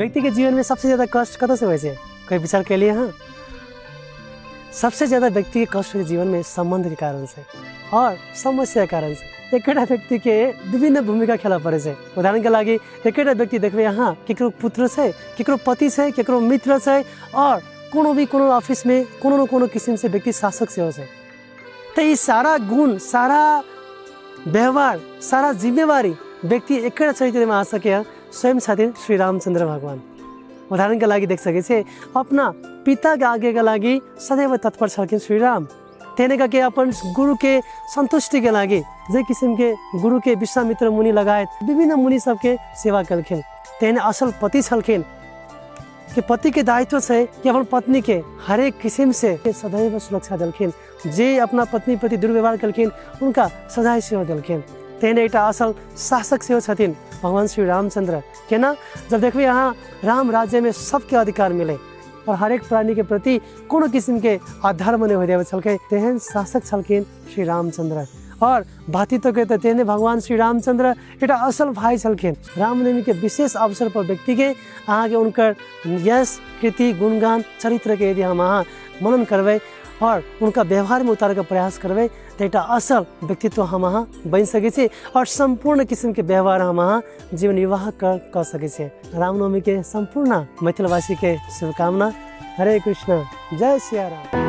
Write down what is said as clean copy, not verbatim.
व्यक्ति के जीवन में सबसे ज्यादा कष्ट कतऽ से होइ छै, कोई विचार केलिए? हाँ, सबसे ज्यादा व्यक्ति के कष्ट के जीवन में संबंध के कारण से और समस्या के कारण से। एकटा व्यक्ति के विभिन्न भूमिका खेलऽ पड़ै छै। उदाहरण के लागि एकटा व्यक्ति देखबै अहाँ, केकरो पुत्र छै, केकरो पति छै, केकरो मित्र छै और कोनो भी कोनो ऑफिस में कोनो न कोनो किसिम से व्यक्ति शासक सेहो छै। तऽ ई सारा गुण, सारा व्यवहार, सारा जिम्मेवारी व्यक्ति एकटा चरित्रमे आ सकैए, स्वयं छथिन श्री रामचंद्र भगवान। उदाहरणके लागि देख सकै छियै, अपना पिताके आज्ञाके लागि सदैव तत्पर छलखिन श्री राम। तेहने के अपन गुरुके सन्तुष्टिके लागि जे किसिमके गुरुके विश्वामित्र मुनि लगायत विभिन्न मुनि सबके सेवा केलखिन। तेहने असल पति छलखिन कि पतिके दायित्व छै कि अपन पत्नीके हरेक किसिमसे सदैव सुरक्षा देलखिन। जे अपना पत्नी प्रति दुर्व्यवहार केलखिन, हुनका सजाय सेहो देलखिन। तेहने एकटा असल शासक सेहो छथिन भगवान श्री रामचंद्र। केना जब देखबै अहाँ, राम राज्यमे सबके अधिकार मिले और हरेक प्राणीके प्रति कोनो किसिमके अधर्म नहि होइ देबै छलकै, तेहन शासक छलखिन श्री रामचंद्र। और भातृत्वके तऽ तेहने भगवान श्री रामचंद्र एकटा असल भाई छलखिन। रामनवमीके विशेष अवसर पर व्यक्तिके अहाँके हुनकर यश, कृति, गुणगान, चरित्रके यदि हम अहाँ मनन करबै और हुनका व्यवहारमे उतारैके प्रयास करबै तऽ एकटा असल व्यक्तित्व हम अहाँ बनि सकै छी और सम्पूर्ण किसिमके व्यवहार हम अहाँ जीवन निर्वाह कऽ सकै छी। रामनवमीके सम्पूर्ण मैथिलवासीके शुभकामना। हरे कृष्ण, जय सिया राम।